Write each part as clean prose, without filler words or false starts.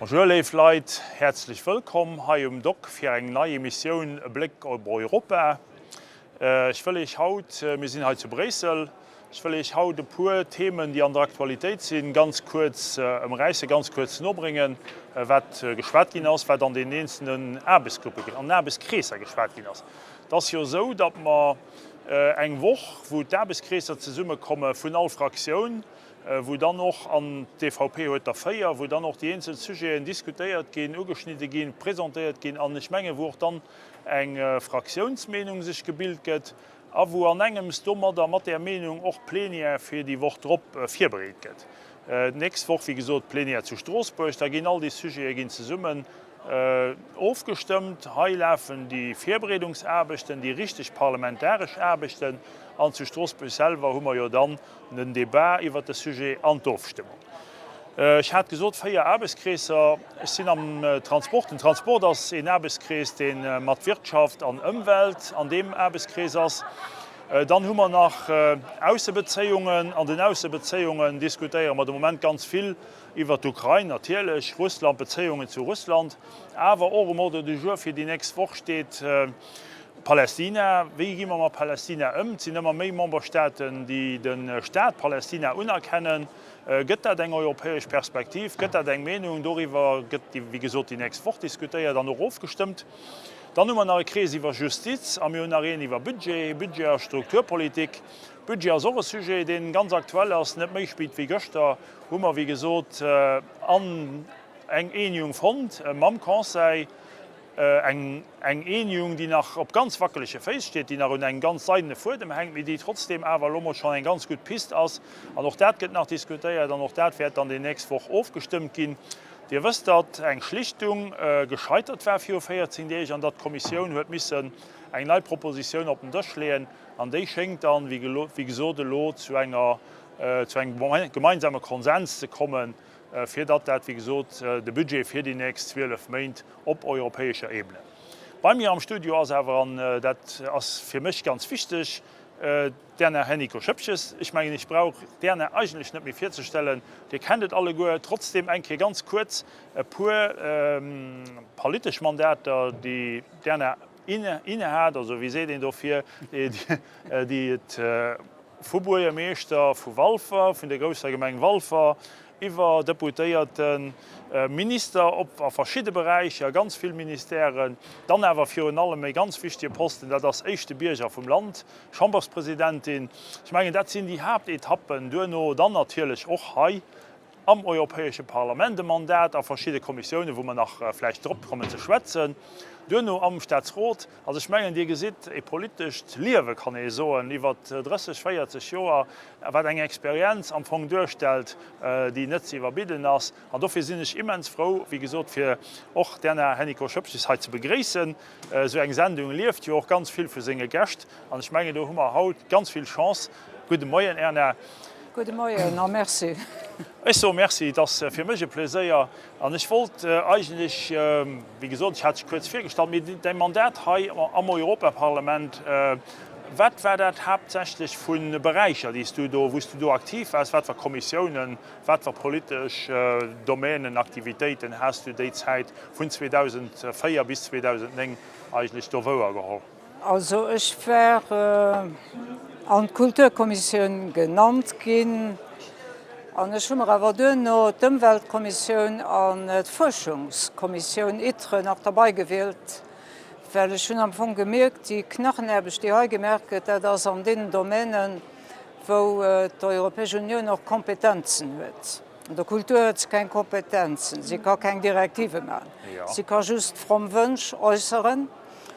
Bonjour léif Leit, häerzlech wëllkomm hei um Dock fir eng nei Emissioun E Bléck op Europa. Ech wëll Iech haut, mir sinn hei zu Bréissel, ech wëll Iech haut e puer Themen, déi an der Aktualitéit sinn, ganz kuerz ëmräissen, ganz kuerz nobréngen, wat geschwat ginn ass, wat an den eenzelnen Aarbechtsgruppen an Aarbechtskreesser geschwat ginn ass. Et ass jo esou, datt mer eng Woch, wou d'Aarbechtskreesser zesummekomme vun all Fraktioun, wou dann och, an d'EVP huet der 4, wou dann och déi eenzel Sujeten diskutéiert ginn, ugeschnidde ginn, presentéiert ginn an ech mengen, wou och dann eng Fraktiounsmeenung sech gebilt gëtt a wou an engems domadder, mat där Meenung, och d'Plenière fir déi Woch drop virbereet gëtt. D'nächst Woch, wéi gesot, d'Plenière zu Stroossbuerg, da ginn all déi Sujete ginn zesummen ofgestëmmt. Hei lafen déi Virbereedungsaarbechten, déi richteg parlamentaresch Aarbechten an zu Stroossbuerg selwer hu mer jo dann den Débat iwwert de Sujet an d'Ofstëmmung. Ech hat gesot, 4 Aarbechtskreesser. Ech sinn am Transport. Den Transport ass een Aarbechtskrees, dee mat Wirtschaft an Ëmwelt an deem Aarbechtskrees ass. Dann hu mer nach Aussebezéiungen. An den Aussebezéiungen diskutéiere mer de Moment ganz vill iwwert d'Ukrain natierlech, Russland, d'Bezéiungen zu Russland. Awer och um Ordre du jour fir déi nächst Woch steet Palästina, Wéi gi mer mat Palästina ëm? Et sinn ëmmer méi Memberstaaten, déi de Staat Palästina unerkennen. Gëtt dat eng europäesch Perspektiv? Gëtt dat eng Meenung? Doriwwer gëtt, wéi gesot, déi nächst Woch diskutéiert an och ofgestëmmt. Dann hu mer nach e Krees iwwer Justiz a mir hunn nach een iwwer Budget, Budget a Strukturpolitik. Budget ass och e Sujet, dee ganz aktuell ass. Net méi spéit wéi gëschter hu mer, wéi gesot, an eng Eenegung fonnt mam Conseil. Eng Eenegung, déi nach op ganz wackelege Féiss steet, déi nach un engem ganz seidene Fuedem hänkt, mee déi trotzdeem awer elo mol schonn eng ganz gutt Pist ass. An och dat gëtt nach diskutéiert an och dat wäert dann déi nächst Woch ofgestëmmt ginn. Dir wësst, datt eng Schlichtung gescheitert war viru 14 Deeg an datt d'Kommissioun huet missen eng nei Propositioun op den Dësch leeën. An déi schéngt dann, wéi gesot, elo zu enger, zu engem gemeinsame Konsens ze kommen, fir datt dat, wéi gesot, de Budget fir déi nächst 12 Méint op europäescher Ebene. Bei mir am Studio ass awer, an dat ass fir mech ganz wichteg, d'Erna Hennicot-Schoepges. Ech mengen, ech brauch d'Erna eigentlech net méi virzestellen, Dir kennt et alleguer. Trotzdem eng Kéier ganz kuerz e puer politesch Mandater, déi d'Erna innehat, also wéi seet een dofir, déi et vu Buergermeeschter vu Walfer, vun der grousser Gemeng Walfer, iwwer Deputéierten, Minister op a verschidde Beräicher, ganz vill Ministèren, dann awer virun allem e ganz wichtige Posten, dat ass éischte Bierger vum Land, Chamberspresidentin. Ech mengen, dat sinn déi Haaptetappen. Duerno dann natierlech och hei am Europäesche Parlament e Mandat a verschidde Kommissiounen, wou mer nach vläicht drop kommen ze schwätzen, duerno am Staatsrot. Also ech mengen, Dir gesitt, e politescht Liewe, kann ee soen, iwwer 30, 40 Joer, wat eng Experienz am Fong duerstellt, déi net ze iwwerbidden ass. An dofir sinn ech immens frou, wéi gesot, fir och d'Erna Hennicot-Schoepges hei ze begréissen. Esou eng Sendung lieft jo och ganz vill vu senge Gäscht. An ech mengen, do hu mer haut ganz vill Chance. Gudde Moien, Erna. Gudde Moien a Merci. Ech soe Merci. Et ass fir mech e Pleséier. An ech wollt eigentlech, wéi gesot, ech hat dech kuerz virgestallt, mee däi Mandat hei am Europaparlament, wat war dat haaptsächlech vu Beräicher, déi s du do, wou s du do aktiv waars? Wat fir Kommissiounen, wat fir politesch Domänen, Aktivitéiten has du déi Zäit vun 2004 bis 2009 eigentlech do wouergeholl? Also ech war an d'Kulturkommissioun genannt ginn an ech hu mer awer duerno d'Ëmweltkommissioun an d'Fuerschungskommissioun, ITRE, nach derbei gewielt, well ech hunn am Fong gemierkt, déi Knachenaarbecht, déi hei gemaach gëtt, dat ass an deenen Domänen, wou d'Europäesch Unioun och Kompetenzen huet. An der Kultur huet se keng Kompetenzen, si ka keng Direktive maachen, si ka just fromm Wënsch äusseren.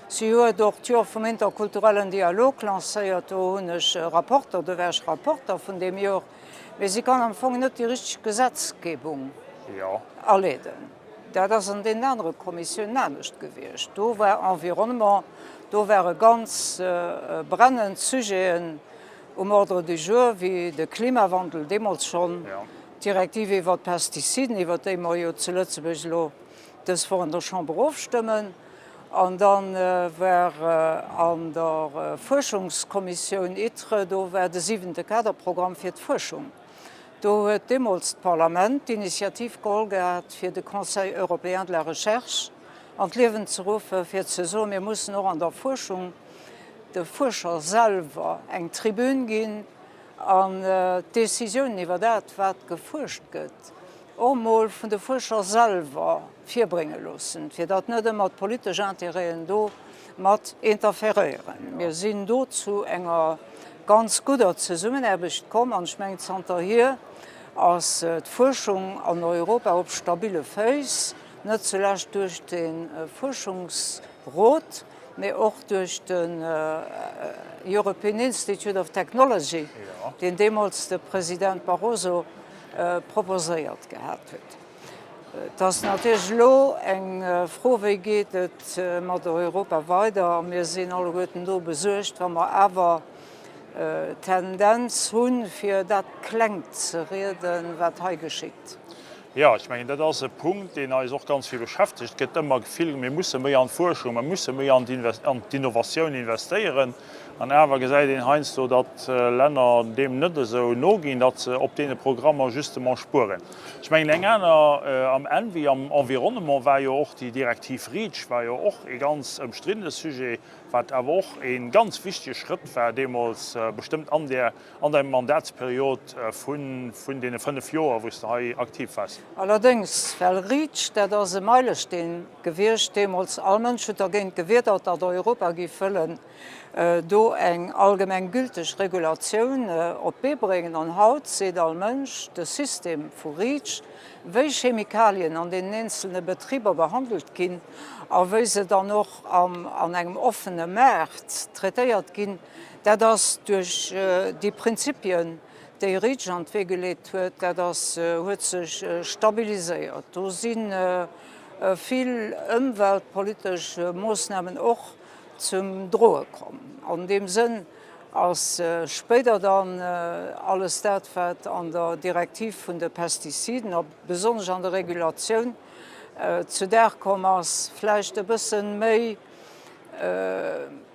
Si huet och d'Joer vum interkulturellen Dialog lancéiert, do hunn ech Rapporter, do war ech Rapporter vun deem Jor, mee si kann am Fong net déi richteg Gesetzgebung aleeden. Dat ass an deenen anere Kommissiounen anescht gewiescht. Do war Environnement, do ware ganz brennend Sujeten um Ordre du jour, wéi de Klimawandel deemools schonn, d'Direktiv iwwert d'Pestiziden, iwwert déi mer jo zu Lëtzebuerg elo dës Woch an der Chamber ofstëmmen. An da war an der Fuerschungskommissioun ITRE, do war de siwente Kaderprogramm fir d'Fuerschung. Do huet deemools d'Parlament d'Initiativ geholl gehat, fir de Conseil européen de la recherche an d'Liewen ze ruffen, fir ze soen, mir mussen och an der Fuerschung de Fuerscher selwer eng Tribün ginn an d'Décisiounen iwwer dat, wat gefuerscht gëtt, och emol vun de Fuerscher selwer virbrénge loossen, fir datt net ëmmer d'politesch Intérêten do mat interferéieren. Mir sinn do zu enger ganz gudder Zesummenaarbecht komm an ech mengen, zanterhier ass d'Fuerschung an Europa op stabile Féiss, net zulescht duerch de Fuerschungsrot, mee och duerch den European Institute of Technology, deen deemools de President Barroso proposéiert gehat huet. Et ass natierlech elo eng Fro, wéi geet et mat Europa weider? A mir sinn alleguerten do besuergt, wa mer awer d'Tendenz hunn, fir dat klengt ze rieden, wat hei geschitt. Jo, ech mengen, dat ass e Punkt, deen eis och ganz vill beschäftegt. Et gëtt ëmmer vill, mir musse méi an d'Fuerschung, mer musse méi an d'Innovatioun investéieren. An awer gesäit een heiansdo, datt Länner deem net esou noginn, datt se op deene Programmer justement spueren. Ech mengen, eng aner am Envi, am Environnement war jo och déi Direktiv REACH, war jo och ee ganz ëmstriddene Sujet, wat awer och ee ganz wichtege Schrëtt war deemools, bestëmmt an där an der Mandatsperiod vun deene 5 Joer, wou s de hei aktiv waars. Allerdéngs, well REACH, dat ass e Meilesteen gewiescht deemools, all Mënsch huet dergéint gewiedert, datt Europa géif wëllen do eng allgemeng gülteg Regulatioun op d'Bee bréngen. An haut seet all Mënsch, de System vu REACH, wéi Chemikalien an deenen eenzelne Betriber behandelt ginn a wéi se dann och an engem offene Maart traitéiert ginn, Dat ass duerch déi Prinzipien, déi REACH an d'Wee geleet huet, dat ass, huet sech stabiliséiert. Do si vill ëmweltpolitesch Moossnamen och zum Droe komm. An deem Sënn ass spéider dann alles dat, wat an der Direktiv vun de Pestiziden a besonnesch an der Regulatioun zu Dag komm ass, vläicht e bësse méi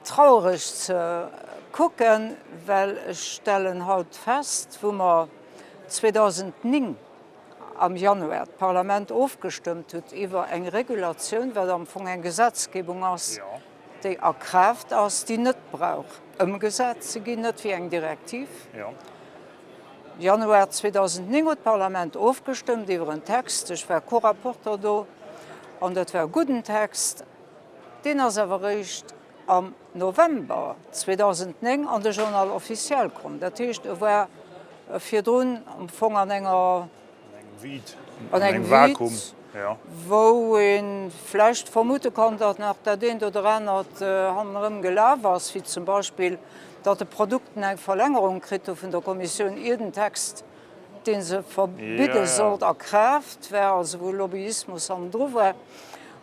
Trauereg ze kucken, well ech stellen haut fest, wou mer 2009 am Januar d'Parlament ofgestëmmt huet iwwer eng Regulatioun, wat am Fong eng Gesetzgebung ass, déi a Kraaft ass, déi net brauch ëmgesat ze ginn, net wéi eng Direktiv. Januar 2009 huet d'Parlament ofgestëmmt iwwer en Text, ech war Co-Rapporteur do, an dat war e gudden Text, Deen ass awer eréischt am November 2009 an de Journal officiel komm. Dat heescht, e war virdrun am Fong an enger, an engem Vakuum, wou ee vläicht vermute kann, datt nach dat eent oder anert hannerëm gelaf ass, wéi zum Beispill, datt de Produkten eng Verlängerung kritt hu vun der Kommissioun, ier den Text, dee se verbidde sollt, a Kraaft war, also wou Lobbyismus hannendru war.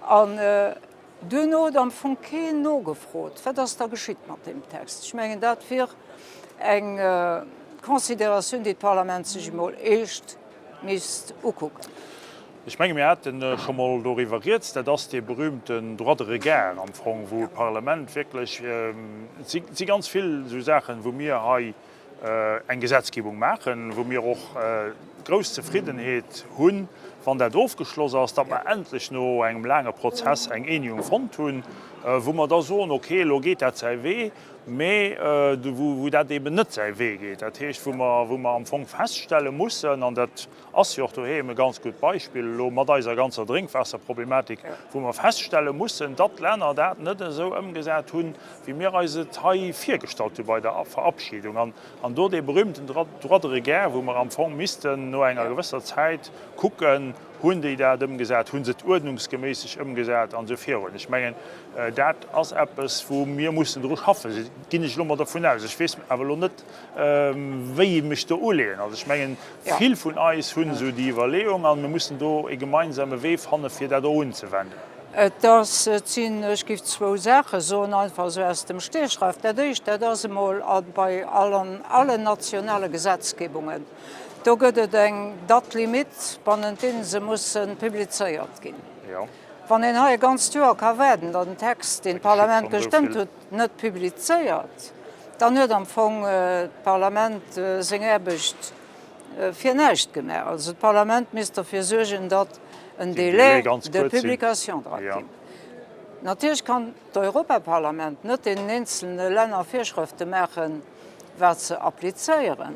An duerno huet am Fong keen nogefrot, wat ass da geschitt mat deem Text. Ech mengen, dat wier eng Consideratioun, déi d'Parlament sech emol eescht misst ukucken. Ech menge mir hate scho mol doriwwer rieds, dat ass dee berühmten Droit de regard am Fong, wou d'Parlament wierklech, et si ganz vill esou Saachen, wou mir hei eng Gesetzgebung maachen, wou mir och grouss Zefriddenheet hunn, wann dat ofgeschloss ass, datt mer endlech no engem laange Prozess eng Eenegung fonnt hunn, wou mer da soen, okay, elo geet dat säi Wee, mä wou dat eben net säi Wee geet. Dat heescht, wou mer, wou mer am Fong feststelle mussen, an dat ass jo och doheem e ganz gutt Beispill elo mat eiser ganzer Drénkwaasserproblematik, wou mer feststelle mussen, datt d'Länner dat net esou ëmgesat hunn, wéi mir eis et hei virgestallt hu bei der Verabschiedung. An do dee berühmten Droit de regard, wou mer am Fong missten no enger gewësser Zäit kucken, Hunn déi dat ëmgesat, hu se et uerdnungsgeméisseg ëmgesat an esou virun. Ech mengen, dat ass eppes, wou mir mussen dru schaffen, ginn ech elo mol dervun aus. Ech weess awer elo net, wéi ech mech do uleeën. Also ech mengen, vill vun eis hunn esou déi Iwwerleeung a mir mussen do e gemeinsame Wee fanne fir dat och unzewenden. Et ass, et sinn, ech géif zwou Saache soen, einfach esou aus dem Stegreif. Dat éischt, dat ass emol bei allen, allen nationale Gesetzgebungen, do gëtt et eng Date limite, bannent deene se musse publizéiert ginn. Wann een hei e ganzt Joer ka waarden, datt en Text, deen d'Parlament gestëmmt huet, net publizéiert, dann huet am Fong d'Parlament seng Aarbecht. fir näischt gemaach. Also d'Parlament misst derfir suergen, datt en Délai de publication dra kéim. Natierlech kann d'Europaparlament net deenen eenzelne Länner Virschrëfte maachen, wat se applizéieren.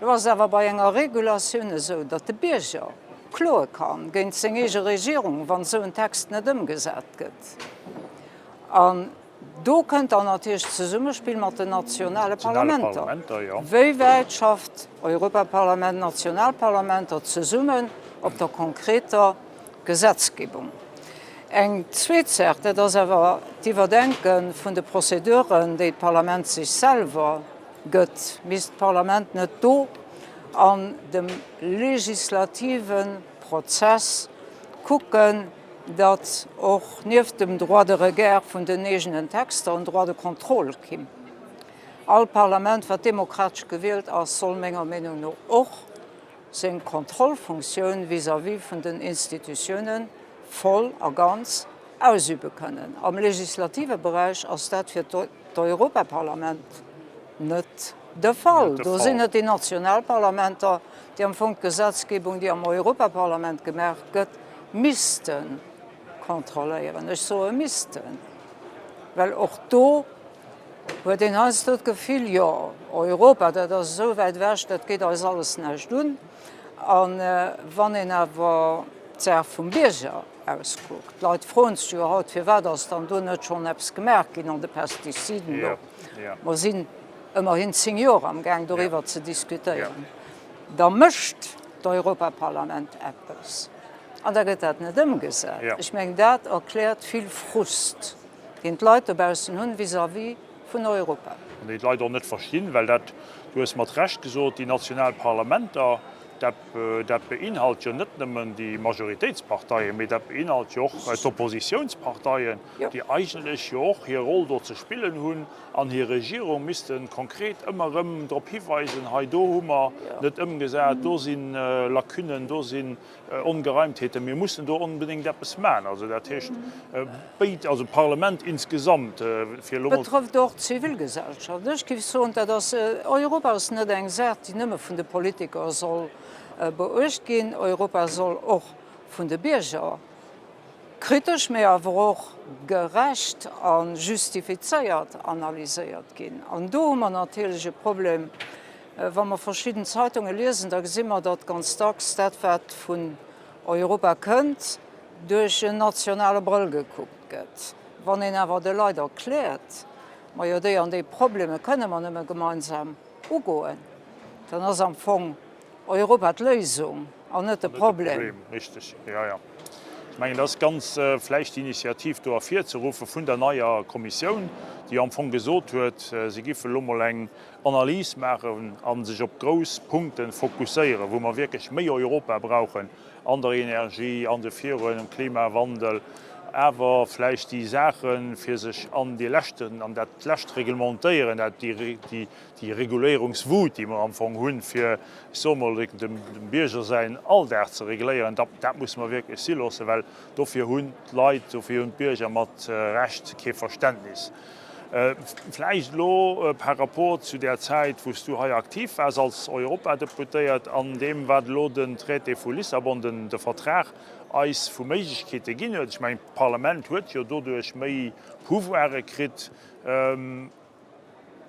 Lo ass et awer bei enger Regulatioun esou, datt de Bierger kloe kann géint seng eege Regierung, wann esou en Text net ëmgesat gëtt. An do kënnt dann natierlech d'Zesummespill mat den nationale Parlamenter. Wéi wäit schafft Europaparlament, national Parlamenter zesummen op der konkreter Gesetzgebung? Eng zweet Saach, dat ass awer d'Iwwerdenke vun de Prozeduren, déi d'Parlament sech selwer gëtt. Misst d'Parlament net do an dem legislative Prozess kucken, datt och nieft dem Droit de regard vun den eegenen Texter en Droit de contrôle kimm? All Parlament, wat demokratesch gewielt ass, soll menger Meenung no och seng Kontrollfunktioun vis-à-vis vun den Institutiounen voll a ganz ausübe kënnen. Am legislative Beräich ass dat fir d'Europaparlament net de Fall. Do sinn et déi national Parlamenter, déi am Fong d'Gesetzgebung, déi am Europaparlament gemaach gëtt, misste kontrolléieren. Ech soe missten, well och do huet een heiansdo d'Gefill, jo, Europa, dat ass esou wäit ewech, dat geet eis alles näischt un. A wann een awer d'Saach vum Bierger aus kuckt, d'Leit froen sech jo haut, firwat ass dann do net schonn eppes gemaach ginn an de Pestiziden do? Mer sinn ëmmerhin 10 Joer amgaang doriwwer ze diskutéieren. Da mécht d'Europaparlament eppes an da gëtt dat net ëmgesat. Ech mengen, dat erkläert vill Frust. deen d'Leit dobaussen hunn vis-à-vis vun Europa. An déi d'Leit och net verstinn, well dat, du hues mat Recht gesot, déi national Parlamenter, dat, dat beinhalt jo net nëmmen déi Majoritéitsparteien, mee dat beinhalt jo och d'Oppositionsparteien, déi eigentlech jo och hir Roll do ze spillen hunn an hir Regierung misste konkret ëmmer erëm drop hiweisen, hei do hu mer net ëmgesat, do si Lacunnen, do sinn Ongereimtheeten, mir mussen do onbedéngt eppes maachen. Also dat heescht béid, also d'Parlament insgesamt, fir elo mol. Betrëfft och d'Zivilgesellschaft. Ech géif soen, dat ass, Europa ass net eng Saach, déi nëmme vun de Politiker soll beuecht ginn. Europa soll och vun de Bierger kritesch, mee awer och gerecht a justifizéiert analyséiert ginn. An do hu mer natierlech e Problem, Wa mer verschidden Zeitunge liesen, da gesi mer, datt ganz dacks dat, wat vun Europa kënnt, duerch en nationale Brëll gekuckt gëtt. Wann een awer de Leit erkläert, majo déi an déi Probleme kënne mer nëmme gemeinsam ugoen, dann ass am Fong Europa d'Léisung an net de Problem. Richteg, jo, jo. Ech mengen, dat ass ganz vläicht déi Initiativ do ervirzeruffen vun der neier Kommissioun, déi am Fong gesot huet, si géife elo mol eng Analys maachen a sech op grouss Punkte fokusséieren, wou mer wierklech méi Europa brauchen, an der Energie, an de Viruen, um Klimawandel, awer vläicht déi Saachen, fir sech an dee leschten, an dat lescht Reglementéieren, dat déi, déi Reguléierungswut, déi mer am Fong hunn, fir, ech soe mol, dem Bierger säin Alldag ze regléieren, dat, dat musse mer wierklech si loossen, well dofir hunn d'Leit, dofir hunn d'Bierger mat Recht kee Verständnis. Vläicht elo par rapport zu där Zäit, wou s du hei aktiv waars als Europadeputéiert, an deem, wat elo den Traité vu Lissabon, den de Vertrag eis vu Méiglechkeete ginn huet. Ech mengen, d'Parlament huet jo doduerch méi Pouvoire kritt.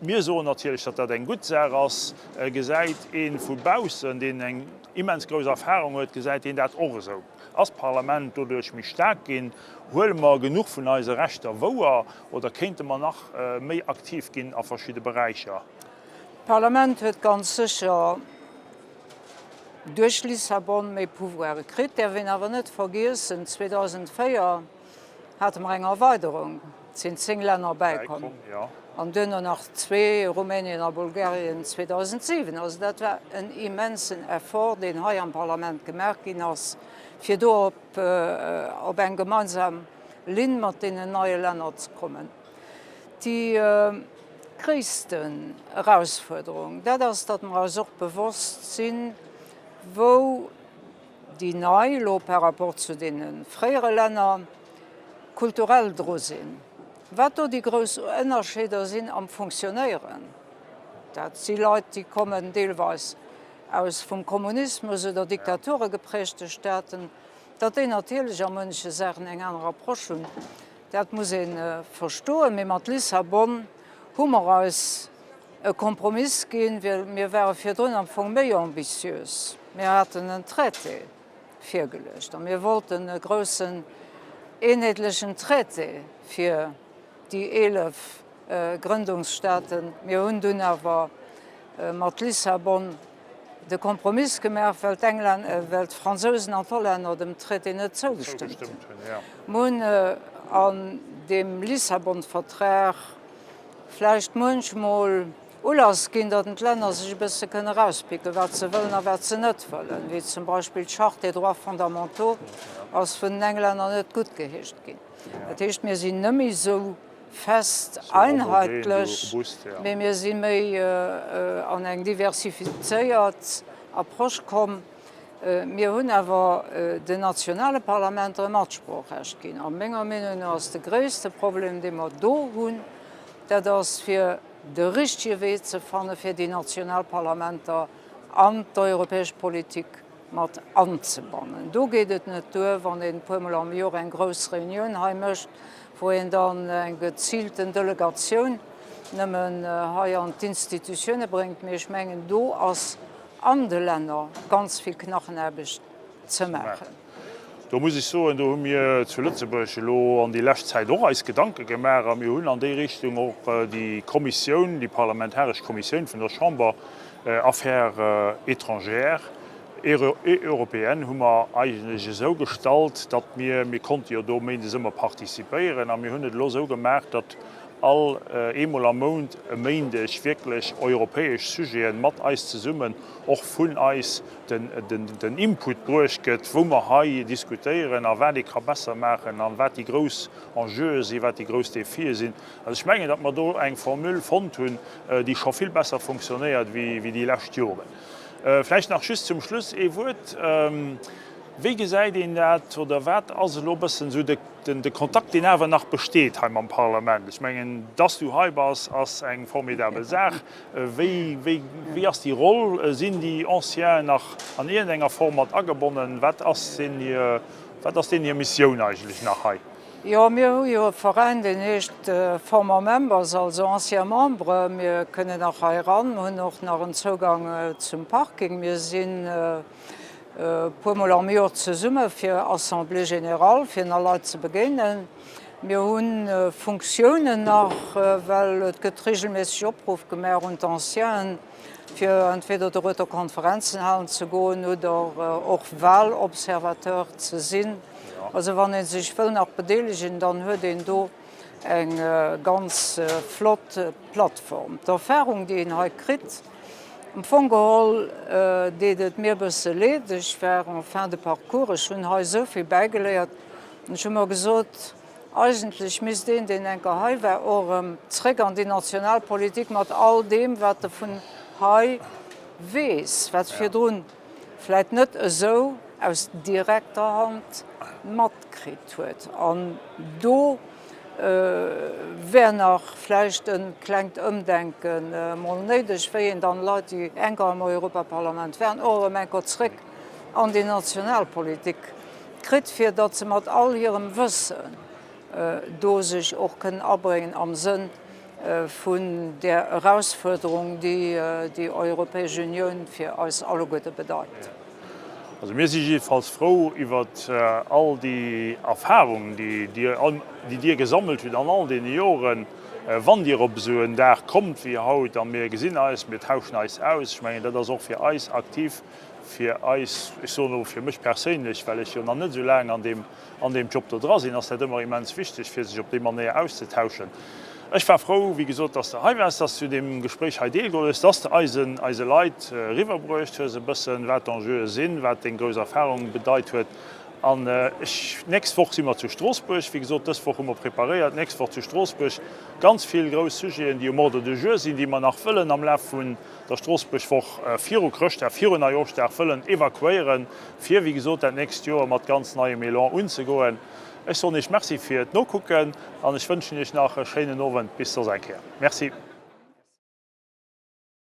Mir soen natierlech, datt dat eng gutt Saach ass. Gesäit ee vu baussen, deen eng immens grouss Erfahrung huet, gesäit deen dat och esou? Ass d'Parlament doduerch méi staark ginn? Huele mer genuch vun eise Rechter wouer oder kéinte mer nach méi aktiv ginn a verschidde Beräicher? D'Parlament huet ganz sécher duerch Lissabon méi Pouvoire kritt. Däerf een awer net vergiessen, 2004 hate mer eng Erweiderung, et sinn 10 Länner bäikomm an duerno nach zwee, Rumänien a Bulgarien 2007. Also dat war en immensen Effort, deen hei am Parlament gemaach ginn ass, fir do op op eng gemeinsam Linn mat deenen neie Länner ze kommen. Déi gréissten Erausfuerderung, dat ass, datt mer eis och bewosst sinn, wou déi nei elo par rapport zu deene fréiere Länner kulturell dru sinn, wat do déi grouss Ënnerscheeder sinn am Funktionéieren. Dat si Leit, déi kommen deelweis. aus vum Kommunismus oder Diktature geprägte Staaten, datt déi natierlech a muenche Saachen eng aner Approche hunn, dat muss ee verstoen. Mee mat Lissabon hu mer eis e Kompromiss ginn, well mir ware virdrun am Fong méi ambitiös. Mir haten en Traité virgeluecht a mir wollten e groussen eenheetlechen Traité fir déi 11 Grëndungsstaaten. Mir hunn dunn awer mat Lissabon de Kompromiss gemaach, well d'Englän, well d'Fransousen an d'Hollänner dem Traité net zougestëmmt hunn. Mir hunn an deem Lissabon-Vertrag vläicht muenchmol Ulass ginn, datt d'Länner sech e bësse kënne erauspicken, wat se wëllen a wat se net wëllen, wéi zum Beispill d'Charte des droits fondamentaux ass vun den Englänner net guttgeheescht ginn. Dat heescht, mir sinn net méi esou fest einheetlech, mee mir si méi an eng diversifizéiert Approche komm. Mir hunn awer den nationale Parlamenter e Matsproochrecht ginn. A menger Meenung no ass de gréisste Problem, dee mer do hunn, dat ass fir de richtege Wee ze fanne fir déi national Parlamenter an d'europäesch Politik mat anzebannen. Do geet et net duer, wann een e puermol am Joer eng grouss Reunioun hei mécht, wou een dann eng geziilten Delegatioun nëmmen hei an d'Institutioune bréngt. Mee ech mengen, do ass an de Länner ganz vill Knachenaarbecht ze maachen. Do muss ech soen, do hu mir zu Lëtzebuerg elo an déi lescht Zäit och eis Gedanke gemaach a mir hunn an déi Richtung och déi Kommissioun, déi parlamentaresch Kommissioun vun der Chamber Affaires étrangères et européennes hu mer eigentlech esou gestallt, datt mir, mir konnte jo do méindes ëmmer participéieren a mir hunn et elo esou gemaach, datt all eemol am Mount e Méindeg wierklech europäesch Sujeten mat eis zesummen, och vun eis den Input bruecht gëtt, wou mer hei diskutéieren a wat ee ka besser maachen a wat déi grouss Enjeue sinn, wat déi grouss Defie sinn. Also ech mengen, datt mer do eng Formule fonnt hunn, déi scho vill besser funktionéiert wéi déi lescht Joren. Vläicht nach just zum Schluss ee Wuert, Wéi gesäit een dat oder wat ass elo e bëssen esou de de Kontakt, deen awer nach besteet hei mam Parlament? Ech mengen, dass du hei bass, ass eng formidabel Saach. Wéi, wéi, wéi ass déi Roll? Sinn déi Anciens nach an iergendenger Form mat agebonnen? Wat ass deen hir, wat ass deenen hir Missioun eigentlech nach hei? Jo, mir hu jo e Veräin, deen heescht Former Members, also Anciens Membres. Mir kënnen nach hei eran, hunn och nach en Zougang zum Parking. Mir sinn e puer Mol am Joer zesumme fir Assemblée générale, fir nach Leit ze begéinen. Mir hu Funktiounen nach, well et gëtt regelméisseg Opruff gemaach un d'Ancienen, fir entweder dorueter Konferenzen halen ze goen oder och Wahlobservateur ze sinn. Also wann ee sech wëll nach bedeelegen, dann huet een do eng ganz flott Plattform. D'Erfahrung, déi een hei kritt, am Fong geholl deet et mir e bësse leed, ech war en fin de parcours, ech hunn hei esou vill bäigeléiert an ech hu mer gesot, eigentlech misst een, deen eng Kéier hei war, och erëm zréck an déi national Politik mat all deem, wat e vun hei weess, wat virdrun vläit net esou aus direkter Hand matkritt huet. An do wär nach vläicht e klengt Ëmdenke mol néideg, wéi een dann Leit, déi enker am Europaparlament waren, och erëm enker zréck an déi national Politik kritt, fir datt se mat all hirem Wëssen do sech och kënnen abréngen am Sënn vun där Erausfuerderung, déi déi Europäesch Unioun fir eis alleguerte bedeit. Also mir si jiddefalls frou iwwert all déi Erfahrung, déi Dir gesammelt hutt an all deene Joren. Wann Dir op esou en Dag kommt wéi haut a mir gesinn eis, mir tauschen eis aus, ech mengen, dat ass och fir eis aktiv, fir eis, ech soen elo fir mech perséinlech, well ech jo nach net esou laang an deem an deem Job do dra sinn, ass dat ëmmer immens wichteg, fir sech op déi Manéier auszetauschen. Ech war frou, wéi gesot, dass de hei waars, dass du deem Gespréich hei deelgeholl hues, dass de eisen, eise Leit eriwwerbruecht hues e bëssen, wat d'Enjeue sinn, wat deng grouss Erfahrung bedeit huet. An ech, d'nächst Woch si mer zu Stroossbuerg, wéi gesot, dës Woch hu mer preparéiert, d'nächst Woch zu Stroossbuerg ganz vill grouss Sujeten, déi um Ordre du jour sinn, déi mer nach wëllen am Laf vun der Stroossbuerg-Woch viru Chrëschtdag, viru Neijooschdag wëllen evakuéieren, fir, wéi gesot, dat nächst Joer mat ganz neiem Elan unzegoen. Ech soen Iech Merci fir d'Nokucken an ech wënschen Iech nach e schéinen Owend. Bis soss eng Kéier. Merci.